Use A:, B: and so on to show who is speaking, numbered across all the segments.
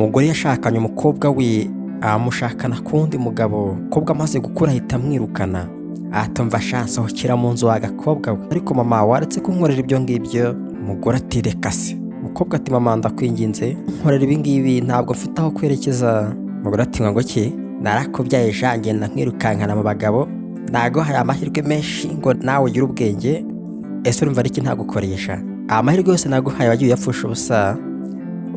A: Umugore yashakanye umukobwa we, amushakana ku wundi mugabo. Umukobwa amaze gukura ahita amwirukana, atumva sha nsohokera mu nzu wa gakobwa we. Ariko mama, waretse kunkorera ibyo ngibyo? Umugore ati: "Reka se." Umukobwa ati: "Mama, ndakwinginze, nkorera ibi ngibi, ntabwo mfite aho kwerekeza." Umugore ati: "Ngo ki? Narakubyaye sha, ngenda nkwirukankana mu bagabo, naguhaye amahirwe menshi ngo nawe ugire ubwenge. Ese urumva ari iki ntagukoresha? Amahirwe yose naguhaye wagiye uyapfusha ubusa.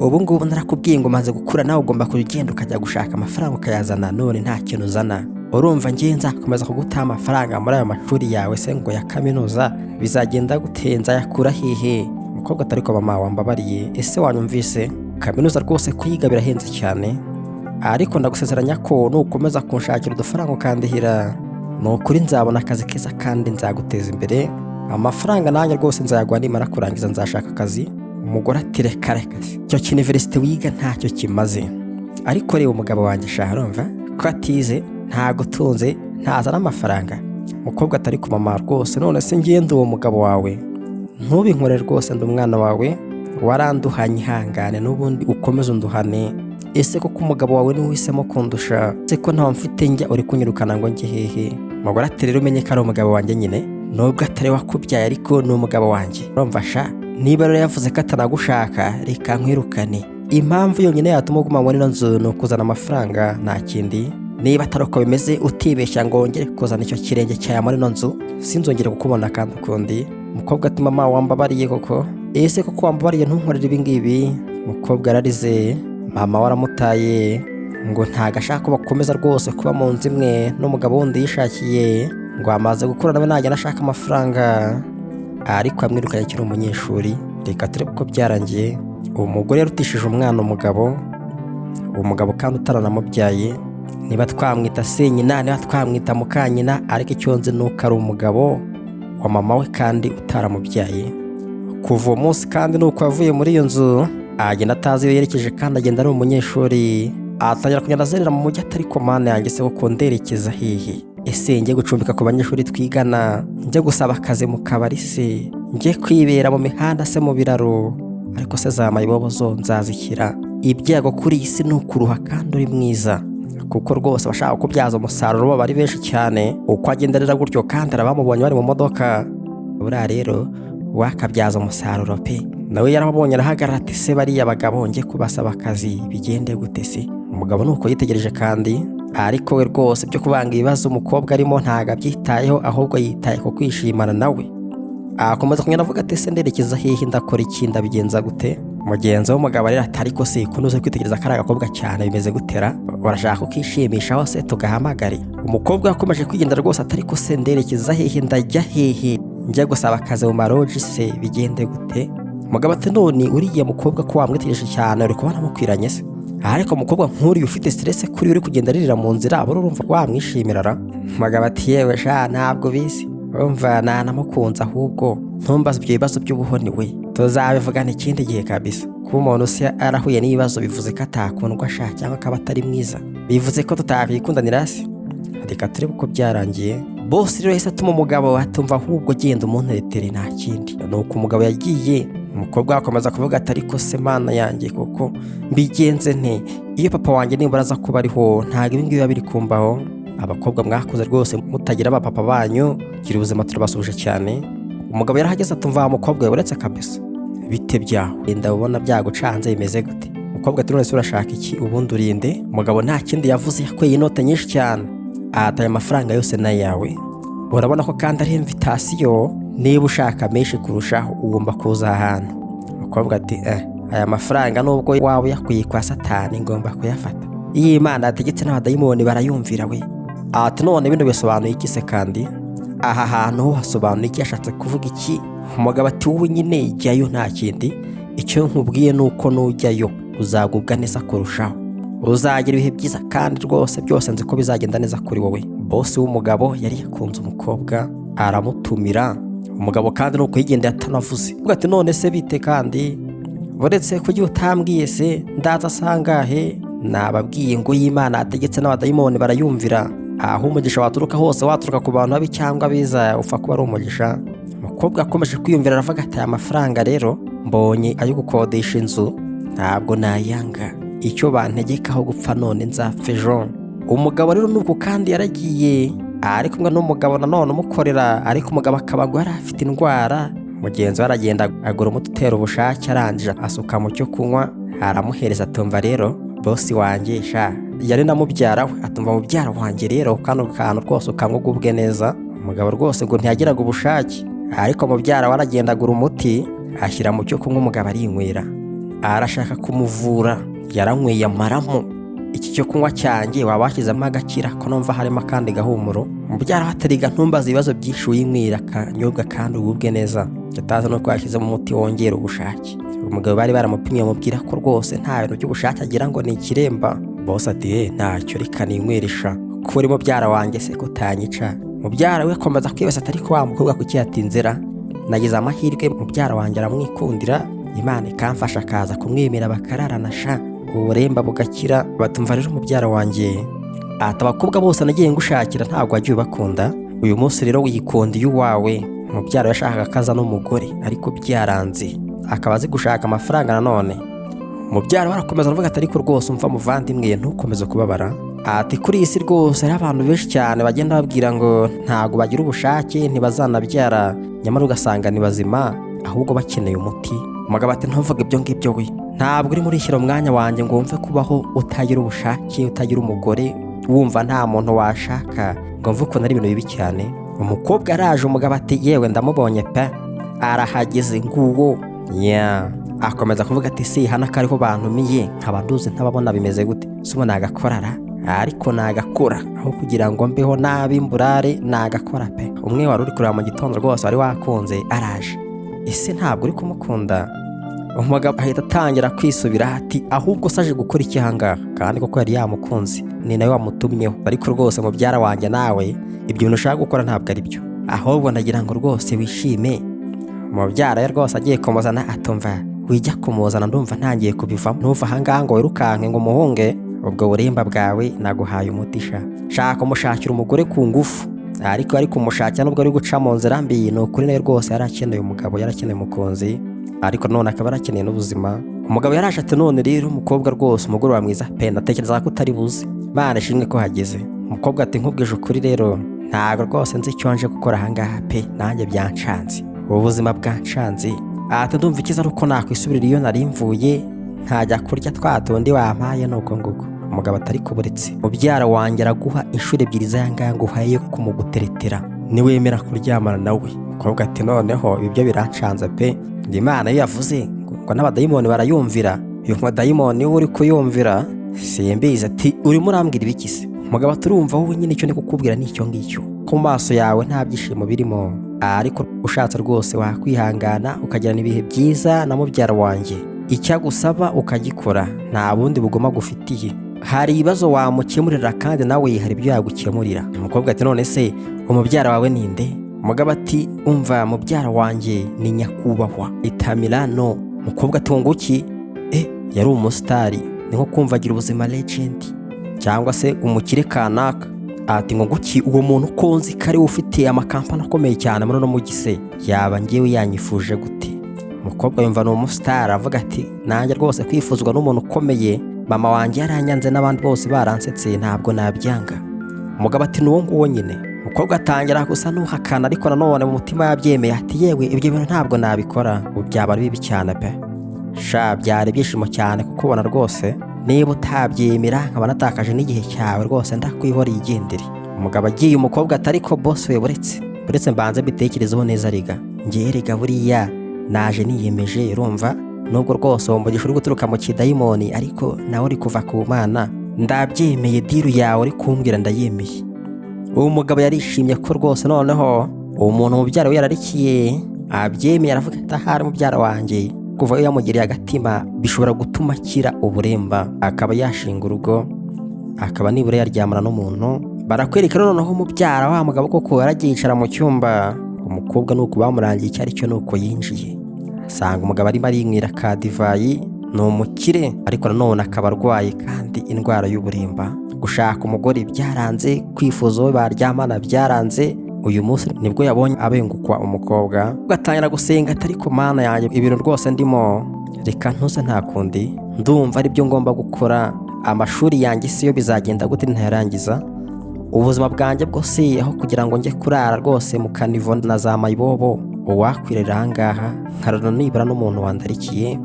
A: Ubu ngubu narakubwiye ngo umaze gukura, nawe ugomba kujya ugenda ukajya gushaka amafaranga ukayazana, none nta kintu uzana. Urumva ngiye nzakomeza kugutaha amafaranga muri ayo mashuri yawe se ngo ya kaminuza bizagenda gute? Nzayakura hehe?" Umukobwa atari ko: "Mama, wambabariye, ese wanyumvise? Kaminuza rwose kuyiga birahenze cyane, ariko ndagusezeranya ko nukomeza kunshakira udufaranga ukandihira, ni ukuri nzabona akazi keza kandi nzaguteza imbere. Amafaranga nanjye rwose nzayaguha nimara kurangiza, nzashaka akazi." Umugore ati: "Reka reka, icyo université wiga ntacyo kimaze. Ariko reba umugabo wanjye sha, urumva ko atize, ntagutunze, ntazana amafaranga." Umukobwa atari ku: "Mama rwose, none se ngende uwo mugabo wawe? Ntubinkore rwose, ndi umwana wawe, waranduhanye, ihangane n'ubundi ukomeze unduhane. Ese koko umugabo wawe niwe uhisemo kundusha? Ese ko ntawe mfite njya, uri kunyirukana ngo njye hehe?" Umugore ati: "Rero umenye ko ari umugabo wanjye nyine, nubwo atari wakubyaye ariko ni umugabo wanjye, urumva sha? Niba rero yavuze ko atanagushaka, reka nkwirukane. Impamvu yonyine yatuma uguma muri ino nzu ni ukuzana amafaranga, nta kindi. Niba atari uko bimeze, utibeshya ngo wongere kuzana icyo kirenge cyawe muri ino nzu, sinzongere kukubona kandi ukundi." Umukobwa ati: "Mama, wambabariye koko? Ese koko wambabariye ntunkorere ibi ngibi?" Umukobwa ararize, mama waramutaye, ngo ntago ashaka ko bakomeza rwose kuba mu nzu imwe n'umugabo wundi yishakiye, ngo amaze gukura nawe nagenda ashaka amafaranga, ariko amwirukanye akiri umunyeshuri. Reka turebe uko byarangiye. Uwo mugore yarutishije umwana umugabo, uwo mugabo kandi utaranamubyaye. Niba twamwita senyina, niba twamwita mukanyina, ariko icyo nzi ni uko ari umugabo wa mama we kandi utaramubyaye. Kuva uwo munsi kandi ni uko yavuye muri iyo nzu, agenda atazi iyo yerekeje, kandi agenda ari umunyeshuri. Atangira kugenda azerera mu mujyi, atari ko: "Mana yanjye, se koko nderekeza hehe? Ese njye gucumbika ku banyeshuri twigana? Njye gusaba akazi mu kabari se? Njye kwibera mu mihanda se, mu biraro? Ariko se za mayibobo zo nzazikira?" Ibyago kuri iyi si ni ukuruha kandi uri mwiza, kuko rwose abashaka kubyaza umusaruro baba ari benshi cyane. Uko agenda arira gutyo, kandi hari abamubonye bari mu modoka. Buriya rero wakabyaza umusaruro pe. Nawe yarababonye, arahagarara ati: "Se bariya bagabo njye kubasaba akazi bigende gute se?" Umugabo ni uko yitegereje kandi, ariko we rwose byo kubanga ibibazo umukobwa arimo ntabwo abyitayeho, ahubwo yitaye ku kwishimana nawe. Akomeza kugenda avuga ati: "Se nderekeza hehe? Ndakora iki? Ndabigenza gute?" Mugenzi w'umugabo rero ati: "Ariko se kunoze kwitegereza kariya gakobwa cyane bimeze gutera? Urashaka kukishimisha hose tugahamagare?" Umukobwa yakomeje kwigendera rwose, atari ko: "Se nderekeza hehe? Ndajya hehe? Njya gusaba akazi mu maroji se bigende gute?" Umugabo ati: "None uriya mukobwa ko wamwitegereje cyane, uri kubona mukwiranye se? Ariko umukobwa nk'uriya ufite stress kuri uri kugenda aririra mu nzira, buri urumva wamwishimira ra?" Umugabo ati: "Yewe sha, ntabwo bizi, urumva nanamukunze. Ahubwo ntumbaze ibyo bibazo by'ubuhoni we, tuzabivugana ikindi gihe kabisa. Kuba umuntu se arahuye n'ibibazo bivuze ko atakundwa sha, cyangwa akaba atari mwiza? Bivuze ko tutakwikundanira se?" Reka turebe uko byarangiye. Bose rero yahise atuma umugabo, atumva ahubwo genda umunteretere, nta kindi. Nuko umugabo yagiye, umukobwa akomeza kuvuga ati: "Ariko se Mana yanjye koko mbigenze nte? Iyo papa wanjye nibura aza kuba ariho, ntabwo ibi ngibi biba biri kumbaho." Abakobwa mwakuze rwose mutagira abapapa banyu, gira ubuzima, turabasuhuje cyane. Umugabo yarahageze, atumva: "Wa mukobwa we, uretse kabisa, bite byaho? Wenda ubona byagucanze, bimeze gute?" Umukobwa ati: "None se urashaka iki? Ubundi urinde?" Umugabo nta kindi yavuze, yakweye inote nyinshi cyane, ahataye: "Amafaranga yose ni ayawe. Urabona ko kandi ari invitation. Niba ushaka menshi kurushaho, ugomba kuza aha hantu." Umukobwa ati: "Eh, aya mafaranga nubwo waba uyakuye kwa Satani ngomba kuyafata. Iyo Imana yategetse n'abadayimoni barayumvira we." Ati: "None bino bisobanuye iki se? Kandi aha hantu ho hasobanuye iki? Yashatse kuvuga iki?" Umugabo ati: "Wowe nyine jyayo, nta kindi. Icyo nkubwiye ni uko nujyayo uzagubwa neza kurushaho, uzagira ibihe byiza, kandi rwose byose nzi ko bizagenda neza kuri wowe." Bosi w'umugabo yari yakunze umukobwa, aramutumira. Umugabo kandi ni ukuyigendera atanavuze. Uvuga ati: "None se bite kandi? Uretse kugira utambwiye se, ndaza asangahe?" Nababwiye ngo y'Imana yategetse n'abadayimoni barayumvira. Aho umugisha waturuka hose, waturuka ku bantu babi cyangwa biza, upfa kuba ari umugisha. Umukobwa akomeje kwiyumvira, aravuga ati: "Aya mafaranga rero mbonye ayo gukodesha inzu, ntabwo nayanga." Icyo bantegekaho gupfa none nzapfa ejo. Umugabo rero nuko kandi yaragiye ari kumwe n'umugabo nanone umukorera, ariko umugabo akaba ngo yari afite indwara. Mugenzi we aragenda agura umuti utera ubushake, arangije asuka mu cyo kunywa aramuhereza. Atumva rero bosi wanjye sha, yari na mubyara we, atumva mubyara wanjye rero kano kantu rwose ukanywa ugubwe neza. Umugabo rwose ngo ntiyagiraga ubushake, ariko mubyara we aragenda agura umuti ashyira mu cyo kunywa, umugabo arinywera. Arashaka kumuvura, yaranyweye amaramo. Iki cyo kunywa cyanjye waba washyizemo agakira ko numva harimo akandi gahumuro? Mubyara we atariga, ntumbaze ibibazo byinshi, winywera akanyobwa kandi ugubwe neza. Atazi nuko yashyizemo umuti wongera ubushake. Umugabo bari baramupimye bamubwira ko rwose nta bintu by'ubushake agira, ngo ni ikiremba. Bose ati: "Eh, ntacyo, reka ninyweresha ko uri mubyara wanjye se kutanyica." Mubyara we akomeza kwibaza ati: "Ariko wa mukobwa kuki yatinzira? Nagize amahirwe mubyara wanjye aramwikundira, Imana ikamfasha akaza kumwemera bakararana sha, uburemba bugakira." Batumva rero mubyara wanjye ati: "Abakobwa bose nagiye ngushakira ntabwo wagiye ubakunda, uyu munsi rero wikundiye uwawe." Mubyara yashakaga ko aza n'umugore ariko byaranze, akaba azi gushaka amafaranga. Nanone mubyara we arakomeza aravuga ati: "Ariko rwose umva muvandimwe, ntukomeze kubabara." Ati: "Kuri iyi si rwose hariho abantu benshi cyane bagenda babwira ngo ntabwo bagira ubushake, ntibazanabyara, nyamara ugasanga ni bazima, ahubwo bakeneye umuti." Umugabo ati: "Ntuvuge ibyo ngibyo we, ntabwo urimo urishyira umwanya wanjye ngo wumve kubaho utagira ubushake, utagira umugore, wumva nta muntu washaka, ngo mve ukuntu ari ibintu bibi cyane." Umukobwa araje, umugabo ati: "Yewe, ndamubonye pe, arahageze nguwo." Ya akomeza kuvuga ati: "Si hano ko ariho bantumiye, nkaba nduzi ntababona, bimeze gute si ubu? Nagakorara ariko nagakora aho kugira ngo mbeho nabi mburare, nagakora pe." Umwe wari uri kureba mu gitondo rwose wari wakunze araje. Ese ntabwo uri kumukunda? Umugabo ahita atangira kwisubira ati: "Ahubwo se aje gukora iki ahangaha?" Kandi koko yari yamukunze, ni nawe wamutumyeho. "Ariko rwose mubyara wanjye, nawe ibyo bintu ushaka gukora ntabwo ari byo, ahubwo ndagira ngo rwose wishime." Mubyara we rwose agiye kumuzana, atumva wijya kumuzana, ndumva ntangiye kubivamo. Ntuva ahangaha ngo wirukanke ngo umuhunge ubwo buremba bwawe, naguhaye umutisha, shaka umushakira umugore ku ngufu. Ariko ari kumushakira nubwo ari guca mu nzira mbi, ni ukuri nawe rwose yari akeneye umugabo, yari akeneye umukunzi, ariko none akaba yarakeneye n'ubuzima. Umugabo yaraje ati: "None rero umukobwa rwose, umugoroba mwiza pe, ndatekereza ko utari buze, Imana ishimwe ko hageze." Umukobwa ati: "Nkubwije ukuri rero, ntabwo rwose nzi icyo nje gukora ahangaha pe, nanjye byancanze, ubu buzima bwancanze." Ati: "Ndumva icyiza ari uko nakwisubirira iyo nari mvuye, nkajya kurya twa tundi wampaye." Nuko nguko umugabo atari kuburetse, mubyara wanjye araguha inshuro ebyiri z'aya ngaya nguhaye yo kumuguteretera niwemera kuryamana nawe. Umukobwa ati: "Noneho ibyo birancanze pe, ngo Imana iyo yavuze ngo n'abadayimoni barayumvira, uyu mudayimoni we uri kuyumvira simbizi." Ati: "Urimo urambwira ibiki se?" Umugabo ati: "Urumva wowe nyine icyo ndi kukubwira ni icyo ngicyo, ko mu maso yawe nta byishimo birimo, ariko ushatse rwose wakwihangana ukagirana ibihe byiza na mubyara wanjye, icyo agusaba ukagikora, nta bundi bugoma agufitiye, hari ibibazo wamukemurira kandi nawe hari ibyo yagukemurira." Umukobwa ati: "None se umubyara wawe ni nde?" Umugabo ati: "Umva, mubyara wanjye ni nyakubahwa Itamirano." Umukobwa ati: "Wunguki yari umusitari, ni nko kumva agira ubuzima legend cyangwa se umukire kanaka." Ati: "Ngo nguki? Uwo muntu ko nzi ko ariwe ufite amakampani akomeye cyane muri uno mujyi se, yaba ngewe yanyifuje gute?" Umukobwa yumva ni umusitari, avuga ati: "Nanjye rwose kwifuzwa n'umuntu ukomeye, mama wanjye yaranyanze n'abandi bose baransetse, ntabwo nabyanga." Umugabo ati: "Ni uwo nguwo nyine." Umukobwa atangira gusa n'uhakana, ariko nanone mu mutima yabyemeye, ati: "Yewe, ibyo bintu ntabwo nabikora, ubu byaba ari bibi cyane pe sha, byari ibyishimo cyane kukubona rwose, niba utabyemera nkaba natakaje n'igihe cyawe rwose, ndakwihoreye, igendere." Umugabo agiye, umukobwa ati: "Ariko boss we, buretse buretse mbanze mbitekerezeho neza. Riga ngewe rega buriya naje niyemeje, urumva nubwo rwose uwo mugisha uri guturuka mu kidayimoni, ariko nawe uri kuva ku Mana, ndabyemeye, deal yawe uri kumbwira ndayemeye." Uwo mugabo yarishimye ko rwose noneho uwo muntu mubyara we yararikiye abyemeye, aravuga ati: "Ahari mubyara wanjye kuva iyo yamugiriye agatima bishobora gutuma akira uburemba, akaba yashinga urugo, akaba nibura yaryamana n'umuntu." Barakwereka noneho mubyara wa mugabo koko yaragiye yicara mu cyumba. Umukobwa nuko bamurangiye icyo ari cyo, nuko yinjiye asanga umugabo arimo arinywera ka divayi. Ni umukire, ariko nanone akaba arwaye kandi indwara y'uburemba. Gushaka umugore byaranze, kwifuza uwo baryamana byaranze. Uyu munsi nibwo yabonye abengukwa umukobwa, ugatangira gusenga ati: "Ariko Mana yanjye, ibintu rwose ndimo Reka ntuze, nta kundi, ndumva aribyo ngomba gukora. Amashuri yanjye si yo bizagenda gute ntayarangiza? Ubuzima bwanjye bwose, aho kugira ngo njye kurara rwose mu kanivo na za mayibobo, uwakwirira ahangaha nkarara nibura n'umuntu wandarikiye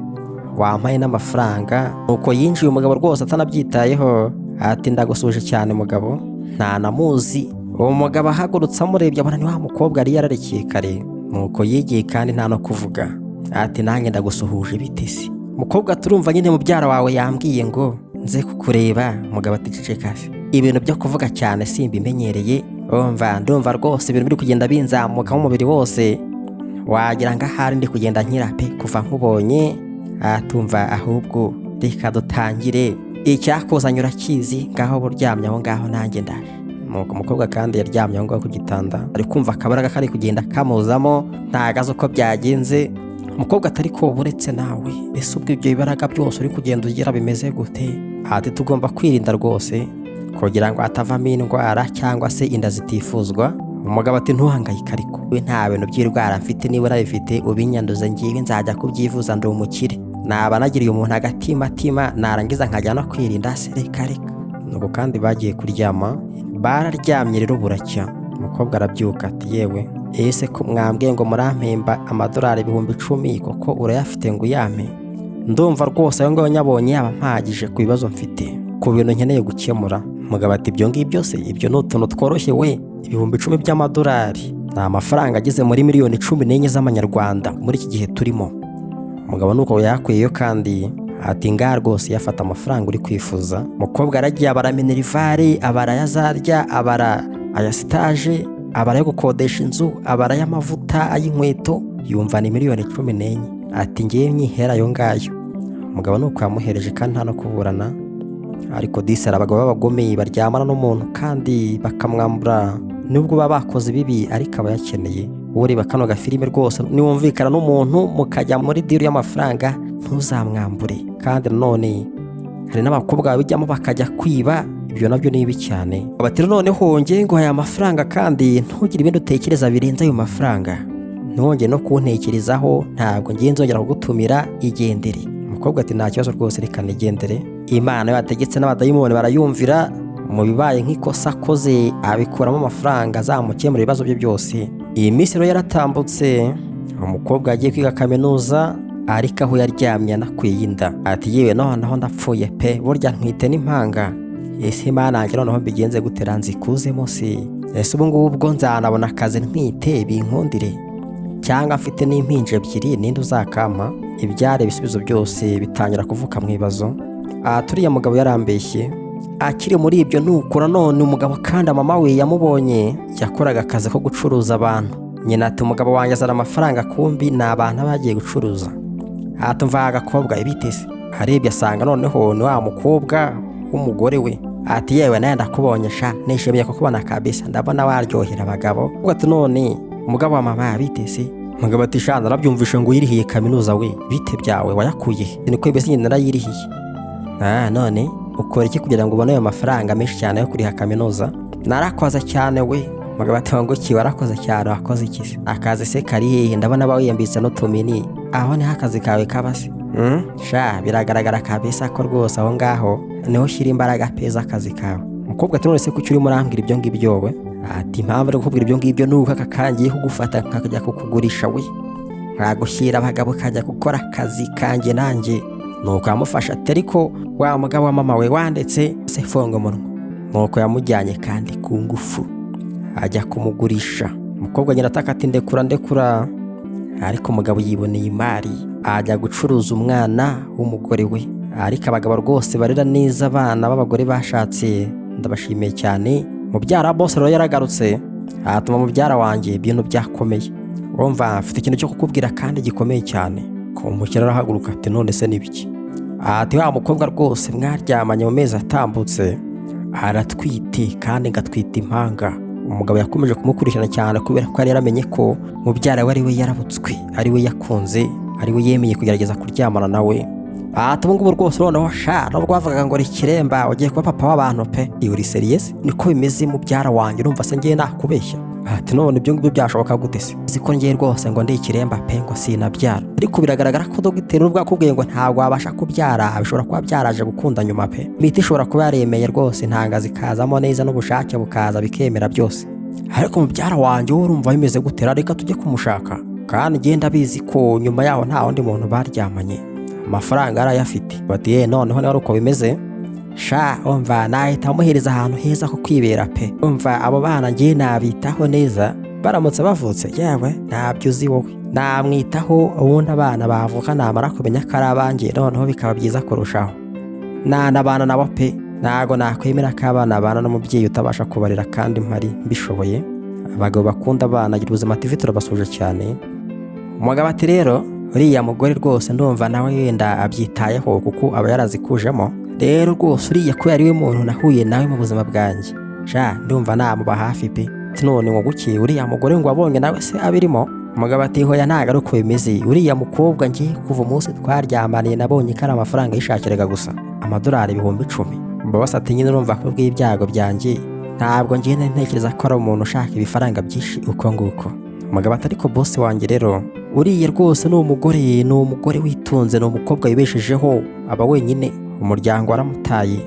A: wampaye n'amafaranga. Nuko yinjiye umugabo rwose atanabyitayeho, ati: "Ndagusuje cyane." Mugabo ntanamuzi. Uwo mugabo ahagurutse amurebye abona ni wa mukobwa yari yararikiye kare. Nuko yigiye kandi nta no kuvuga, ati: "Nanjye ndagusuhuje, bite se?" Mukobwa: "Turumva nyine mubyara wawe yambwiye ngo nze kukureba." Mugabo ati: "Ceceka se, ibintu byo kuvuga cyane simbimenyereye. Umva, ndumva rwose ibintu biri kugenda binzamukamo umubiri wose, wagira ngo ahari ndi kugenda nkira pe kuva nkubonye." Atumva: "Ahubwo reka dutangire, icyakuzanye urakizi, ngaho buryamye aho ngaho nanjye ndaje." Nuko umukobwa kandi yaryamye aho ngaho ku gitanda, ari kumva akabaraga kari kugenda kamuzamo, ntago azi uko byagenze. Umukobwa atari ko uretse nawe, ese ubwo ibyo bibaraga byose uri kugenda ugira bimeze gute? Ati: "Tugomba kwirinda rwose kugira ngo hatavamo indwara cyangwa se inda zitifuzwa." Umugabo ati: "Ntuhangayike, ariko we nta bintu by'indwara mfite, niba unabifite ubinyanduze, ngiwe nzajya kubyivuza, ndi umukire. Naba nagiriye umuntu agatimatima narangiza nkajya no kwirinda se? Reka reka." Nuko kandi bagiye kuryama, bararyamye rero buracya. Umukobwa arabyuka ati: "Yewe, ese ko mwambwiye ngo murampemba amadolari 10,000, koko urayafite ngo uyampe? Ndumva rwose ayo ngayo nyabonye yaba mpagije ku bibazo mfite, ku bintu nkeneye gukemura." Mugabo ati: "Ibyo ngibyo se, ibyo ni utuntu tworoshye we." 10,000 by'amadolari ni amafaranga ageze muri miliyoni 14 z'amanyarwanda muri iki gihe turimo. Umugabo nuko yakuyeyo kandi ati: "Ngaha rwose yafata amafaranga uri kwifuza." Umukobwa aragiye abara minerval, abara ayo azarya, abara aya stage, abara ayo gukodesha inzu, abara ay'amavuta, ay'inkweto, yumva ni miliyoni 14. Ati: "Ngewe nyihera ayo ngayo." Umugabo nuko yamuhereje kandi nta no kuburana. Ariko disi hari abagabo b'abagome baryamana n'umuntu kandi bakamwambura, nubwo baba bakoze ibibi ariko aba yakeneye. Ureba kano gafilime rwose, niwumvikana n'umuntu mukajya muri deal y'amafaranga, ntuzamwambure. Kandi nanone hari n'abakobwa babijyamo bakajya kwiba, ibyo nabyo ni bibi cyane. Bati: "Noneho ngewe ngo aya mafaranga, kandi ntugire ibindi utekereza birenze ayo mafaranga, ntongere no kuntekerezaho, ntabwo ngiye nzongera kugutumira, igendere." Umukobwa ati: "Nta kibazo rwose, reka nigendere." Imana yategetse n'abadayimoni barayumvira. Mu bibaye nk'ikosa akoze abikuramo amafaranga azamukemura ibibazo bye byose. Iyi minsi rero yaratambutse, umukobwa yagiye kwiga kaminuza, ariko aho yaryamye anakwiye inda. Ati: "Yewe, noneho ndapfuye pe, burya ntwite n'impanga. Ese Imana yanjye, noneho mbigenze gute? Nzikuzemo se? Ese ubu ngubu ubwo nzanabona akazi ntwite binkundire, cyangwa mfite n'impinja ebyiri, ninde uzakampa?" Ibyari ibisubizo byose bitangira kuvuka mu bibazo. Aha turiya mugabo yarambeshye. Akiri muri ibyo, nukura none umugabo kandi mama we yamubonye yakoraga akazi ko gucuruza abantu. Nyina ati: "Umugabo wanjye azana amafaranga, kumbi ni abantu aba yagiye gucuruza." Aha tumva agakobwa ibiteze, arebye asanga noneho ni wa mukobwa w'umugore we. Ati: "Yewe, nawe ndakubonye sha, nishimiye kukubona kabisa, ndabona waryohera abagabo." Ubwo ati: "None umugabo wa mama yabitese?" Umugabo ati: "Sha, narabyumvishe ngo uyirihiye kaminuza we, bite byawe, wayakuye he?" "Niko mbese nyine narayirihiye." "Ah, none ukora iki kugira ngo ubone ayo mafaranga menshi cyane yo kuriha kaminuza?" "Narakoze cyane we." Umugabo ati: "Ngo iki? Warakoze cyane? Wakoze iki se? Akazi se kari hehe? Ndabona wiyambitse n'utumini, aho niho akazi kawe kaba se?" Sha, biragaragara kabisa ko rwose aho ngaho niho ushyira imbaraga pe z'akazi kawe." Umukobwa ati: "None se kuki urimo urambwira ibyo ngibyo we?" Ati: "Impamvu uri kukubwira ibyo ngibyo ni uko aka kangiye kugufata nkajya kukugurisha we, nkagushyira abagabo kajya gukora akazi kanjye nanjye." Nuko yamufashe ati: "Ariko wa mugabo wa mama we, wandetse se, funga umunwa." Nuko yamujyanye kandi ku ngufu ajya kumugurisha. Umukobwa nyina ataka ati: "Ndekura, ndekura." Ariko umugabo yiboneye imari, ajya gucuruza umwana w'umugore we. Ariko abagabo rwose barera neza abana b'abagore bashatse, ndabashimiye cyane. Mubyara bose rero yaragarutse, atuma: "Mubyara wanjye, ibintu byakomeye, urumva mfite ikintu cyo kukubwira kandi gikomeye cyane." Umukire arahaguruka ati: "None se n'ibiki?" Ati: "Wa mukobwa rwose mwaryamanye mu mezi atambutse aratwite, kandi ngatwita impanga." Umugabo yakomeje kumukurikirana cyane kubera ko yari yaramenye ko mubyara we ari we yarabutswe, ari we yakunze, ari we yemeye kugerageza kuryamana nawe. Ati: "Ubu ngubu rwose noneho sha, nubwo bavugaga ngo ikiremba, ugiye kuba papa w'abantu pe." "Uri sérieux?" "Niko bimeze mubyara wanjye, urumva se ngiye nakubeshya?" Ati none ibyo ngibyo byashoboka gute se? Uzi ko ngiye rwose ngo ndi ikiremba pe, ngo sinabyara. Ariko biragaragara ko dogiteri nubwo akubwiye ngo ntabwo wabasha kubyara, bishobora kuba byaraje gukunda nyuma pe. Imiti ishobora kuba yaremeye rwose, intanga zikazamo neza n'ubushake bukaza bikemera byose. Ariko mubyara wanjye wowe urumva bimeze gute? Reka tujye kumushaka, kandi ngenda abizi ko nyuma yaho nta wundi muntu baryamanye, amafaranga arayafite. Bati ye, noneho niba ari uko bimeze sha, umva nahita amuhereza ahantu heza ko kwibera pe. Umva abo bana ngiye nabitaho neza baramutse bavutse, yewe ntabyo uzi wowe, namwitaho. Ubundi abana bavuka namara kumenya ko ari abanjye, noneho bikaba byiza kurushaho, nanabana nabo pe. Ntago nakwemera ko abana babana n'umubyeyi utabasha kubarera kandi mpari mbishoboye. Abagabo bakunda abana, Gira Ubuzima TV turabasuje cyane. Umugabo ati rero uriya mugore rwose ndumva nawe wenda abyitayeho kuko aba yarazikujemo. Rero rwose uriya kubera ari we muntu nahuye nawe mu buzima bwanjye, sha ndumva namuba hafi pe. Ati none ngo guki? Uriya mugore ngo wabonye nawe se abirimo? Umugabo ati hoya, ntabwo ari uko bimeze. Uriya mukobwa ngiye kuva umunsi twaryamaniye nabonye ko ari amafaranga yishakiraga gusa, amadolari 10,000. Boss ati nyine urumva ko bw'ibyago byanjye ntabwo ngenda ntekereza ko ari umuntu ushaka ibifaranga byinshi uko nguko. Umugabo ati ariko boss wanjye rero uriya rwose ni umugore, ni umugore witunze, ni umukobwa wibeshejeho, aba wenyine, umuryango waramutaye.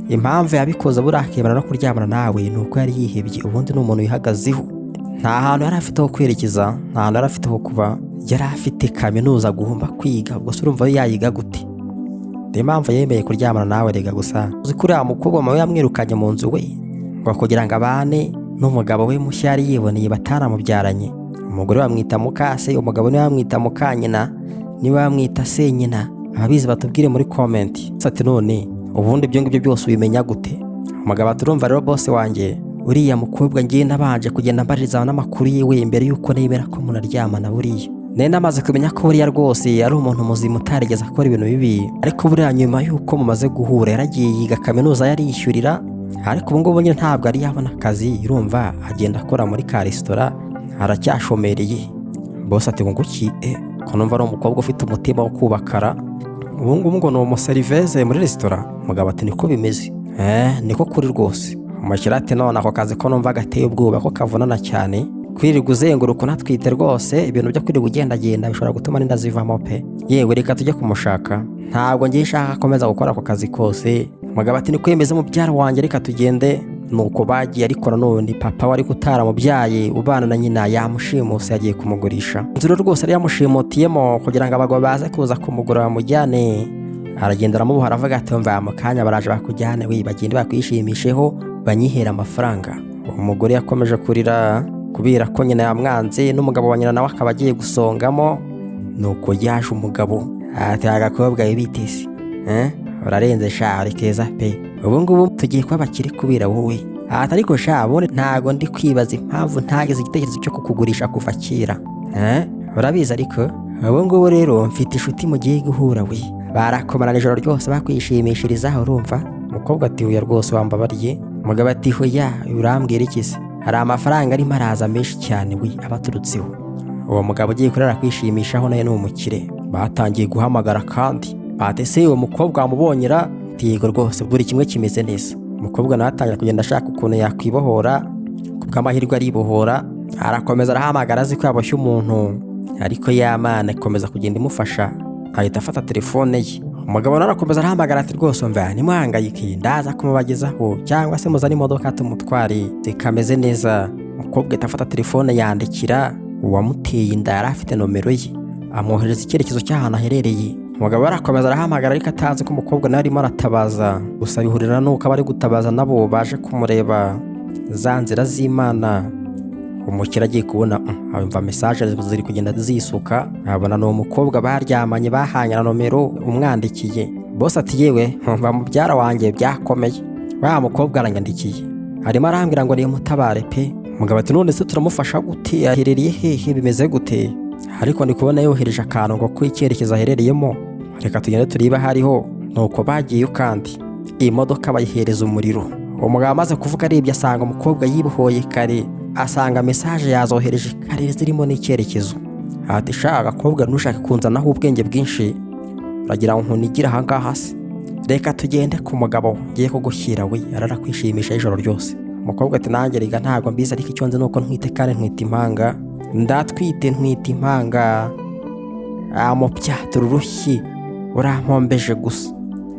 A: Impamvu yabikoze buriya akemera no kuryamana nawe ni uko yari yihebye. Ubundi ni umuntu wihagazeho, nta hantu yari afite ho kwerekeza, nta hantu yari afite ho kuba. Yari afite kaminuza agomba kwiga, ubwo se urumva yayiga gute? Niyo mpamvu yemeye kuryamana nawe rega. Gusa uzi ko uriya mukobwa mama yamwirukanye mu nzu we ngo kugira ngo abane n'umugabo we mushya yari yiboneye batanamubyaranye. Umugore bamwita mukase, umugabo niwe bamwita mukanyina, niwe bamwita senyina. Ababizi batubwire muri comment. Ati none ubundi ibyo ngibyo byose ubimenya gute? Umugabo ati urumva rero boss wanjye, uriya mukobwa ngiye nabanje kugenda mbaririza n'amakuru yiwe mbere y'uko nemera ko munaryamana. Buriya nari namaze kumenya ko buriya rwose ari umuntu muzima utarigeze akora ibintu bibi. Ariko buriya nyuma y'uko mumaze guhura yaragiye yiga kaminuza yarishyurira, ariko ubu ngubu nyine ntabwo ari yabona akazi, urumva agenda akora muri ka resitora, aracyashomereye. Boss ati ngo nguki? Ko numva ari umukobwa ufite umutima wo kubakara, ubu ngubu ngo ni umuseriveze muri resitora? Umugabo ati niko bimeze, niko kuri rwose. Umukiriya ati none ako kazi ko numva gateye ubwoba, ko kavunana cyane, kwirirwa uzenguruka unatwite rwose, ibintu byo kwirirwa ugendagenda bishobora gutuma n'inda zivamo pe. Yewe reka tujye kumushaka, ntabwo ngiye nshaka akomeza gukora ako kazi kose. Umugabo ati niko yemeze mubyara wanjye, reka tugende. Nuko bagiye, ariko nanone papa we ariko utaramubyaye ubana na nyina yamushimuse, yagiye kumugurisha. Inzu rero rwose yari yamushimutiyemo kugira ngo abagabo baze kuza kumugura bamujyane. Aragenda aramuboha, aravuga ati mva mu kanya baraje bakujyane we, bagende bakwishimisheho banyihera amafaranga. Umugore yakomeje kurira kubera ko nyina yamwanze n'umugabo wa nyina nawe akaba agiye gusongamo. Nuko yaje umugabo ati agakobwa wibitese, urarenze sha, uri keza pe, ubu ngubu tugiye kuba abakire kubera wowe. Ati ariko sha ubundi ntago ndi kwibaza impamvu ntagize igitekerezo cyo kukugurisha kuva kera, urabizi. Ariko ubu ngubu rero mfite inshuti mugiye guhura we, barakomarana ijoro ryose bakwishimishirizaho urumva. Umukobwa ati huya rwose wambabariye. Umugabo ati hoya, urambwira iki se? Hari amafaranga arimo araza menshi cyane we abaturutseho. Uwo mugabo ugiye kurara kwishimishaho nawe ni umukire. Batangiye guhamagara kandi batese uwo mukobwa wamubonyera? Yego rwose, buri kimwe kimeze neza. Umukobwa nawe atangira kugenda ashaka ukuntu yakwibohora, ku bw'amahirwe aribohora. Arakomeza arahamagara azi ko yaboshye umuntu, ariko ya Mana ikomeza kugenda imufasha, ahita afata telefone ye. Umugabo nawe arakomeza arahamagara ati rwose mva ntimuhangayike, ndaza kumubagezaho cyangwa se muzane imodoka tumutware, zikameze neza. Umukobwa ahita afata telefone yandikira uwamuteye inda, yari afite nomero ye, amwohereza icyerekezo cy'ahantu aherereye. Umugabo arakomeza arahamagara ariko atazi ko umukobwa nawe arimo aratabaza. Gusa bihurira n'uko abari gutabaza nabo baje kumureba, za nzira z'Imana. Umukire agiye kubona yumva message ziri kugenda zisuka, abona ni umukobwa baryamanye bahanye na nomero umwandikiye. Boss ati yewe mva mubyara wanjye, byakomeye, wa mukobwa aranyandikiye arimo arambwira ngo nimutabare pe. Umugabo ati none se turamufasha gute? Aherereye hehe? Bimeze gute? Ariko ndi kubona yohereje akantu ngo ko icyerekezo aherereyemo, reka tugende turebe hariho. Nuko bagiyeyo kandi iyi modoka bayihereza umuriro. Uwo mugabo amaze kuvuga arebye asanga umukobwa yibohoye kare, asanga message yazohereje kare zirimo n'icyerekezo. Ati sha agakobwa, ntushake kunzanaho ubwenge bwinshi, uragira ngo nkunigire ahangaha se? Reka tugende ku mugabo ngiye kugushyira we, ararakwishimisha ijoro ryose. Umukobwa ati nanjye rega ntabwo mbizi, ariko icyo nzi ni uko ntwite kandi ntwite impanga, ndatwite ntwite impanga. Amupyatura urushyi, urampombeje gusa.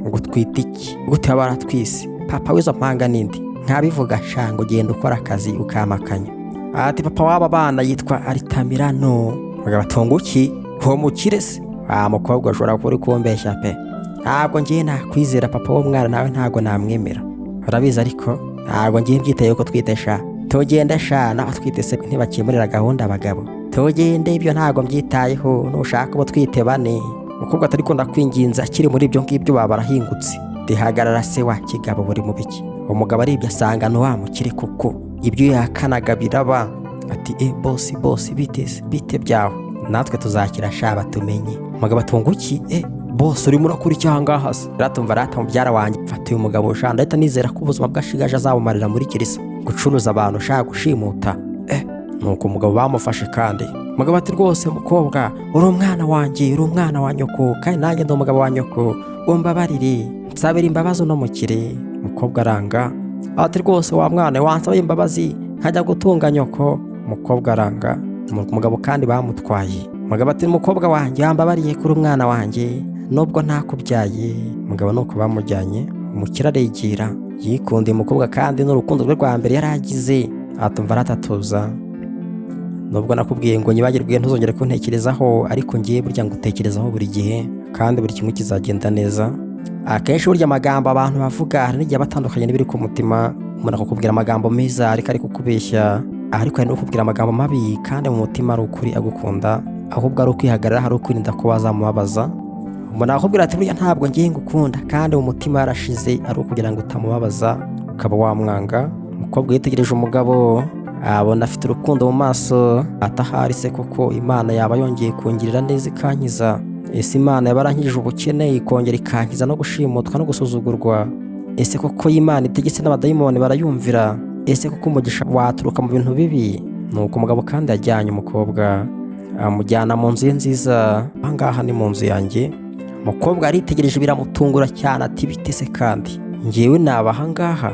A: Ngo utwite iki? Gute waba waratwise? Papa w'izo mpanga nindi? Nkabivuga sha, ngo genda ukora akazi ukamakanya. Ati papa w'aba bana yitwa Alitamirano. Mugabo atunga uki? Uwo mukire se? Wa mukobwa, ushobora kuba uri kumbeshya pe, ntabwo ngiye nakwizera papa w'umwana nawe, ntabwo namwemera, urabizi. Ariko ntabwo ngiye mbyitaye ko twite sha, tugende sha, naho twite se ntibakemurira gahunda abagabo, tugende, ibyo ntabwo mbyitayeho, nushaka ubu twite bane. Umukobwa atari ko ndakwinginze. Akiri muri ibyo ngibyo baba barahingutse. Rihagarara se wa kigabo, buri mu biki? Umugabo aribye asanga ni wa mukire kuko ibyo yakanaga biraba. Ati e boss, boss, bite se, bite byawe? Natwe tuzakira sha, batumenye. Umugabo atunga uki? E boss, urimo urakora icyaha ngaha se? Ratumva rata mubyara wanjye, mfata uyu mugabo sha, ndahita nizera ko ubuzima bw'ashigaje azabumarira muri gereza, gucuruza abantu sha, gushimuta. Nuko umugabo bamufashe. Kandi umugabo ati rwose mukobwa, uri umwana wanjye, uri umwana wa nyoko, kandi nanjye ndi umugabo wa nyoko, umbabarire, nsabira imbabazi uno mukire. Umukobwa aranga. Ati rwose wa mwana wansaba imbabazi nkajya gutunga nyoko. Umukobwa aranga. Umugabo kandi bamutwaye. Umugabo ati umukobwa wanjye, yambabariye kuri umwana wanjye nubwo ntakubyaye. Umugabo nuko bamujyanye. Umukire aregera, yikundiye umukobwa kandi n'urukundo rwe rwa mbere yari agize. Atumva aratatuza, nubwo nakubwiye ngo nyibagirwe ntuzongere kuntekerezaho, ariko ngiye burya ngutekerezaho buri gihe, kandi buri kimwe kizagenda neza. Akenshi burya amagambo abantu bavuga hari n'igihe aba atandukanye n'ibiri ku mutima. Umuntu akakubwira amagambo meza ariko ari kukubeshya, ariko hari no kukubwira amagambo mabi kandi mu mutima ari ukuri agukunda, ahubwo ari ukwihagarara, hari ukwirinda ko wazamubabaza. Umuntu akakubwira ati burya ntabwo ngiye ngukunda, kandi mu mutima yarashize, ari ukugira ngo utamubabaza ukaba wamwanga. Umukobwa yitegereje umugabo abona afite urukundo mu maso. Atahari se koko Imana yaba yongeye kungirira neza ikankiza? Ese Imana yaba yarankijije ubukene, ikongera ikankiza no gushimutwa no gusuzugurwa? Ese koko Imana itegetse n'abadayimoni barayumvira? Ese koko umugisha waturuka mu bintu bibi? Nuko umugabo kandi yajyanye umukobwa, amujyana mu nzu ye nziza. Ahangaha ni mu nzu yanjye. Umukobwa yaritegereje biramutungura cyane. Ati bite se kandi ngewe naba ahangaha?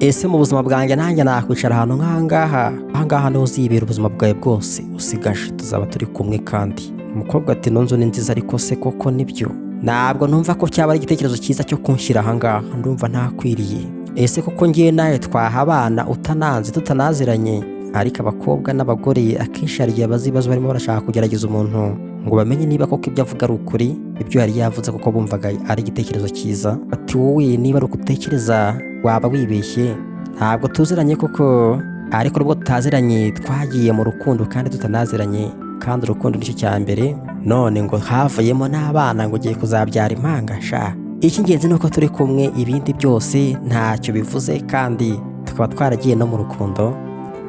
A: Ese mu buzima bwanjye nanjye nakwicara ahantu nk'ahangaha? Ahangaha niho uzibera ubuzima bwawe bwose usigaje, tuzaba turi kumwe. Kandi umukobwa ati ino nzu ni nziza, ariko se koko nibyo? Ntabwo numva ko cyaba ari igitekerezo cyiza cyo kunshyira ahangaha, ndumva ntakwiriye. Ese koko ngewe nawe twahabana utananze, tutanaziranye? Ariko abakobwa n'abagore akenshi hari igihe bazi ibibazo, barimo barashaka kugerageza umuntu ngo bamenye niba koko ibyo avuga ari ukuri, ibyo yari yavuze kuko bumvaga ari igitekerezo cyiza. Ati wowe niba ari uko utekereza waba wibeshye, ntabwo tuziranye koko, ariko nubwo tutaziranye twagiye mu rukundo kandi tutanaziranye, kandi urukundo nicyo cya mbere. None ngo havuyemo n'abana, ngo ugiye kuzabyara impanga sha. Icy'ingenzi ni uko turi kumwe, ibindi byose ntacyo bivuze, kandi tukaba twaragiye no mu rukundo.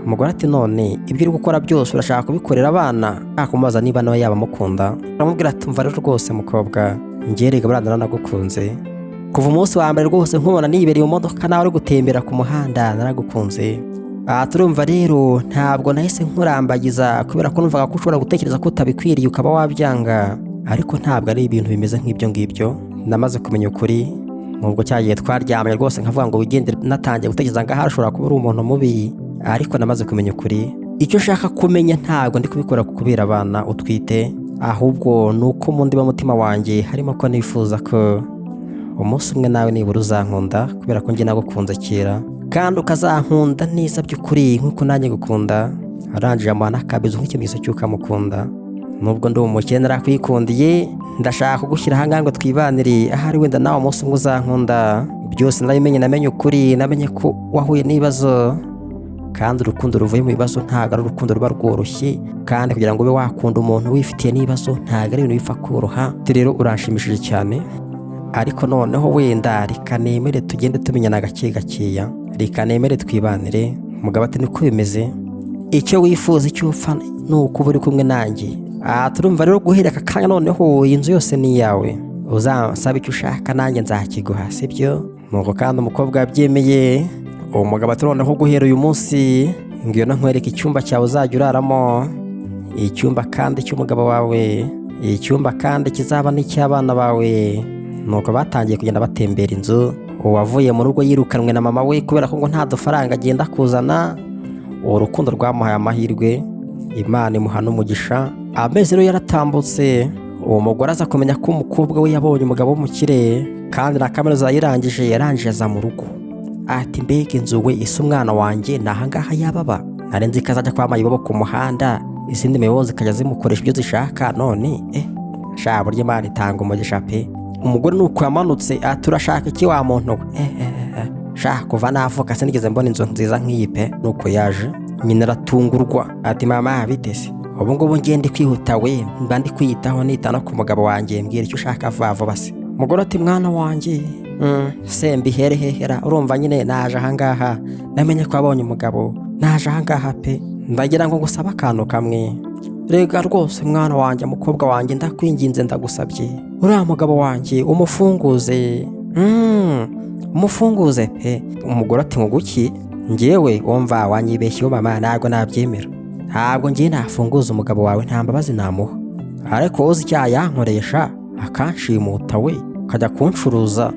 A: Umugore ati none ibyo uri gukora byose urashaka kubikorera abana? Kumubaza niba nawe yaba amukunda. Aramubwira ati umva rero rwose mukobwa, njye rega buriya naragukunze kuva umunsi wa mbere rwose nkubona nibereye mu modoka nawe uri gutembera ku muhanda, naragukunze. Aha turumva rero ntabwo nahise nkurambagiza kubera ko numvaga ko ushobora gutekereza ko utabikwiriye ukaba wabyanga, ariko ntabwo ari ibintu bimeze nk'ibyo ngibyo. Namaze kumenya ukuri. Nubwo cyagiye twaryamye rwose nkavuga ngo wigendere, natangiye gutekereza ngo ahari ashobora kuba ari umuntu mubi, ariko namaze kumenya ukuri. Icyo nshaka kumenya, ntabwo ndi kubikora kubera abana utwite, ahubwo ni uko mu ndiba mutima wanjye harimo ko nifuza ko umunsi umwe nawe nibura uzankunda, kubera ko njye nagukunze kera, kandi ukazankunda neza by'ukuri nk'uko nanjye gukunda. Arangije amuha n'akabizo nk'ikimenyetso cy'uko amukunda. Nubwo ndi umukene narakwikundiye, ndashaka kugushyira ahangaha ngo twibanire, ahari wenda nawe umunsi umwe uzankunda. Byose narabimenye, namenye ukuri, namenye ko wahuye n'ibibazo, kandi urukundo ruvuye mu bibazo ntabwo ari urukundo ruba rworoshye, kandi kugira ngo ube wakunda umuntu wifitiye n'ibibazo ntabwo ari ibintu bipfa koroha. Rero uranshimishije cyane, ariko noneho wenda reka nemere tugende tumenyana gake gakeya, reka nemere twibanire. Umugabo ati niko bimeze, icyo wifuza, icyo upfa ni uko uba uri kumwe nanjye. Aha turumva rero guhera aka kanya noneho iyi nzu yose ni iyawe, uzansaba icyo ushaka nanjye nzakiguha, sibyo? Nuko kandi umukobwa yabyemeye. Uwo mugabo ati noneho guhera uyu munsi ngwino nkwereke icyumba cyawe uzajya uraramo, icyumba kandi cy'umugabo wawe, icyumba kandi kizaba n'icy'abana bawe. Nuko batangiye kugenda batembera inzu. Uwavuye mu rugo yirukanwe na mama we kubera ko ngo nta dufaranga agenda kuzana. Uwo rukundo rwamuhaye amahirwe, Imana imuha n'umugisha. Amezi rero yaratambutse, uwo mugore aza kumenya ko umukobwa we yabonye umugabo w'umukire kandi na kaminuza yayirangije. Yarangije aza mu rugo ati: "Mbega inzu we! Ise umwana wanjye ni ahangaha yababa? Nari nzi ko azajya kwa mayibobo ku muhanda, izindi mayibobo zikajya zimukoresha ibyo zishaka. None sha, burya Imana itanga umugisha pe!" Umugore ni uko yamanutse ati: "Urashaka iki wa muntu we?" "Eh, eh, eh, sha, kuva navuka sinigeze mbona inzu nziza nk'iyi pe!" Nuko yaje, nyina aratungurwa ati: "Mama, bitese ubu ngubu ngiye ndi kwihuta we, mba ndi kwiyitaho, nita no ku mugabo wanjye. Mbwira icyo ushaka vuba vuba se." Umugore ati: "Mwana wanjye, semba ihere hehera. Urumva nyine naje ahangaha, namenye ko wabonye umugabo, naje ahangaha pe. Ndagira ngo ngusabe akantu kamwe. Rega rwose mwana wanjye, mukobwa wanjye, ndakwinginze, ndagusabye, uriya mugabo wanjye umufunguze, umufunguze pe." Umugore ati: "Nguki? Ngewe wumva wanyibeshyeho mama, ntabwo nabyemera. Ntabwo ngiye nafunguza umugabo wawe, nta mbabazi namuha. Ariko wowe uzi icyaha yankoresha akanshimuta we, akajya kuncuruza?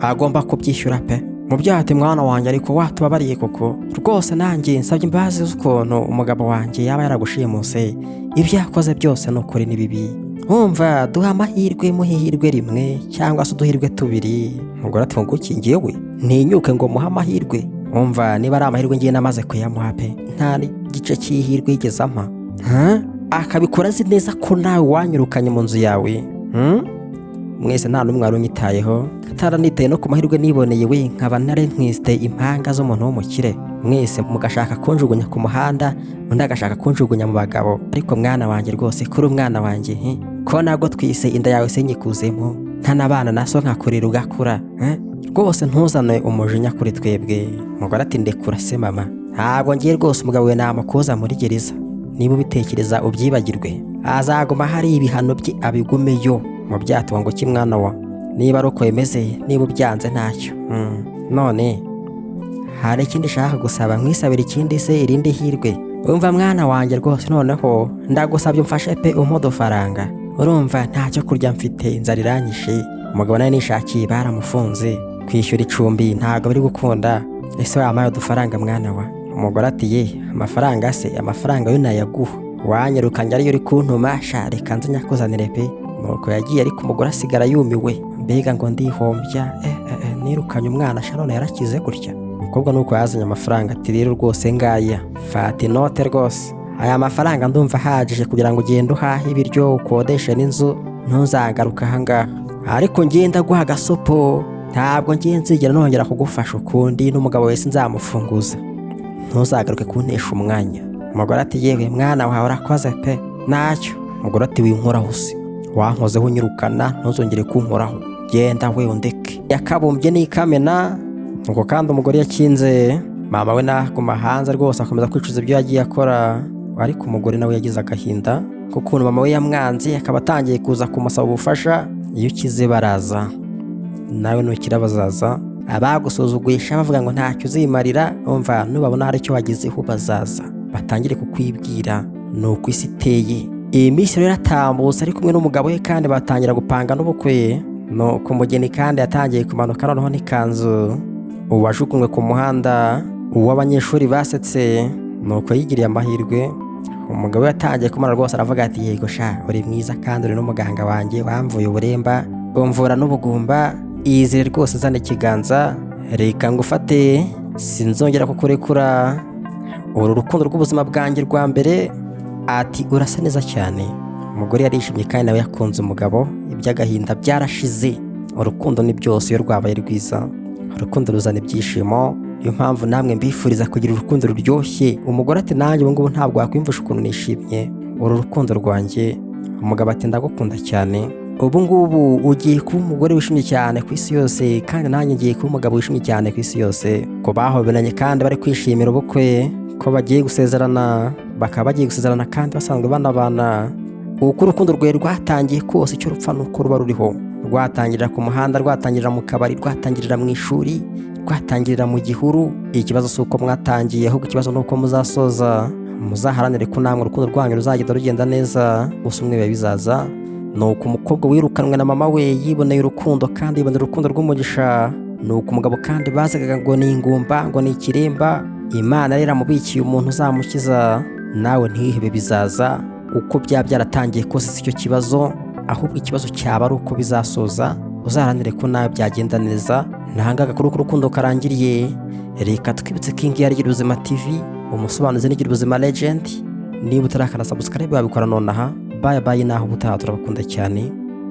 A: Agomba kubyishyura pe." Mubyaha ati: "Mwana wanjye, ariko watubabariye koko? Rwose nanjye nsabye imbabazi z'ukuntu umugabo wanjye yaba yaragushimuse. Ibyo yakoze byose ni ukuri ni bibi. Wumva duha amahirwe, muhe ihirwe rimwe cyangwa se uduhirwe tubiri." Umugore ati: "Nguki? Ngewe ntinyuke ngo muhe amahirwe? Wumva niba ari amahirwe, ngiye namaze kuyamuha pe. Nta n'igice cy'ihirwe yigeze ampa. Akabikora azi neza ko nawe wanyirukanye mu nzu yawe. Mwese nta n'umwe wari unyitayeho, ataranitaye no ku mahirwe niboneye we, nkaba nari ntwiste impanga z'umuntu w'umukire, mwese mugashaka kunjugunya ku muhanda, undi agashaka kunjugunya mu bagabo. Ariko mwana wanjye, rwose kuri umwana wanjye, ko nabwo twise inda yawe sinyikuzemo, ntanabana na so, nkakurira ugakura, Rwose ntuzane umujinya kuri twebwe." Umugore ati: "Ndekura se mama, ntabwo ngiye rwose. Umugabo we namukuza muri gereza, niba ubitekereza ubyibagirwe. Azaguma hari ibihano bye abigumeyo." Mu byato ngo mwana wa, niba ari uko bimeze, niba ubyanze ntacyo. None hari ikindi nshaka gusaba, nkwisabira ikindi se, irindi hirwe. Umva mwana wanjye, rwose noneho ndagusabye umfashe pe, umpe udufaranga. Urumva ntacyo kurya mfite, inzara iranyishe. Umugabo nawe nishakiye baramufunze, kwishyura icumbi ntabwo biri gukunda. Ese wampaye udufaranga, mwana wa?" Umugore ati: "Ye, amafaranga se? Amafaranga yo nayaguha wanyirukanye ariyo uri kuntuma? Sha, reka nze nyakuzanire pe." Nuko yagiye, ariko umugore asigara yumiwe: "Mbega ngo ndihombya! Eh, eh, eh, nirukanye umwana sha, none yarakize gutya." Umukobwa nuko yazanye amafaranga ati: "Rero rwose ngaya, fata inote rwose. Aya mafaranga ndumva ahagije kugira ngo ugende uhahe ibiryo, ukodeshe n'inzu, ntuzagaruke ahangaha. Ariko ngenda guha agasopo, ntabwo ngiye nzigera nongera kugufasha ukundi, n'umugabo wese nzamufunguza. Ntuzagaruke kuntesha umwanya." Umugore ati: "Yewe mwana wawe, urakoze pe, ntacyo." Umugore ati: "Winkoraho se, wankozeho unyirukana, ntuzongere kunkoraho. Genda we, undeke." Yakabumbye n'ikamena. Nuko kandi umugore yakinze, mama we naguma hanze rwose, akomeza kwicuza ibyo yagiye akora. Ariko umugore nawe yagize agahinda k'ukuntu mama we yamwanze, akaba atangiye kuza kumusaba ubufasha. Iyo ukize baraza, nawe nukira bazaza. Abagusuzugurisha bavuga ngo ntacyo uzimarira, umva nubabona hari icyo wagezeho bazaza batangire kukwibwira. Ni uko isi iteye. Iyi minsi rero yaratambutse ari kumwe n'umugabo we, kandi batangira gupanga n'ubukwe. Nuko umugeni kandi yatangiye kumanuka noneho n'ikanzu. Uwajugunywe ku muhanda, uw'abanyeshuri basetse, nuko yigiriye amahirwe. Umugabo we yatangiye kumara rwose, aravuga ati: "Yego sha, uri mwiza kandi uri n'umuganga wanjye, wamvuye uburemba, umvura n'ubugumba. Iyizire rwose, zana ikiganza, reka ngufate, sinzongera kukurekura. Uru rukundo rw'ubuzima bwanjye rwa mbere." Ati: "Urasa neza cyane." Umugore yarishimye kandi nawe yakunze umugabo, iby'agahinda byarashize. Urukundo ni byose iyo rwabaye rwiza. Urukundo ruzana ibyishimo, niyo mpamvu namwe mbifuriza kugira urukundo ruryoshye. Umugore ati: "Nanjye ubu ngubu ntabwo wakwiyumvisha ukuntu nishimye, uru rukundo rwanjye." Umugabo ati: "Ndagukunda cyane. Ubu ngubu ugiye kuba umugore wishimye cyane ku isi yose, kandi nanjye ngiye kuba umugabo wishimye cyane ku isi yose." Ko bahoberanye kandi bari kwishimira ubukwe, ko bagiye gusezerana, bakaba bagiye gusezerana kandi basanzwe banabana. Uko urukundo rwawe rwatangiye kose, icyo rupfa ni uko ruba ruriho. Rwatangirira ku muhanda, rwatangirira mu kabari, rwatangirira mu ishuri, rwatangirira mu gihuru, ikibazo si uko mwatangiye, ahubwo ikibazo ni uko muzasoza. Muzaharanire ko namwe urukundo rwanyu ruzagenda rugenda neza, gusa umwe biba bizaza. Ni uko umukobwa wirukanwe na mama we yiboneye urukundo, kandi yibonera urukundo rw'umugisha. Nuko umugabo kandi bazaga ngo ni ingumba, ngo ni ikiremba. Imana rero iramubikiye umuntu uzamukiza. Nawe ntihebe, bizaza. Uko byaba byaratangiye kose si cyo kibazo, ahubwo ikibazo cyaba ari uko bizasoza. Uzaharanire ko nawe byagenda neza. Ntahanga agakuru k'urukundo karangiriye. Reka twibutse ko iyi ngiyi ari Gira Ubuzima TV, umusobanuzi ni Gira Ubuzima Legend. Niba utarakanda subscribe, wabikora nonaha. Bye bye, naho ubutaha, turabakunda cyane.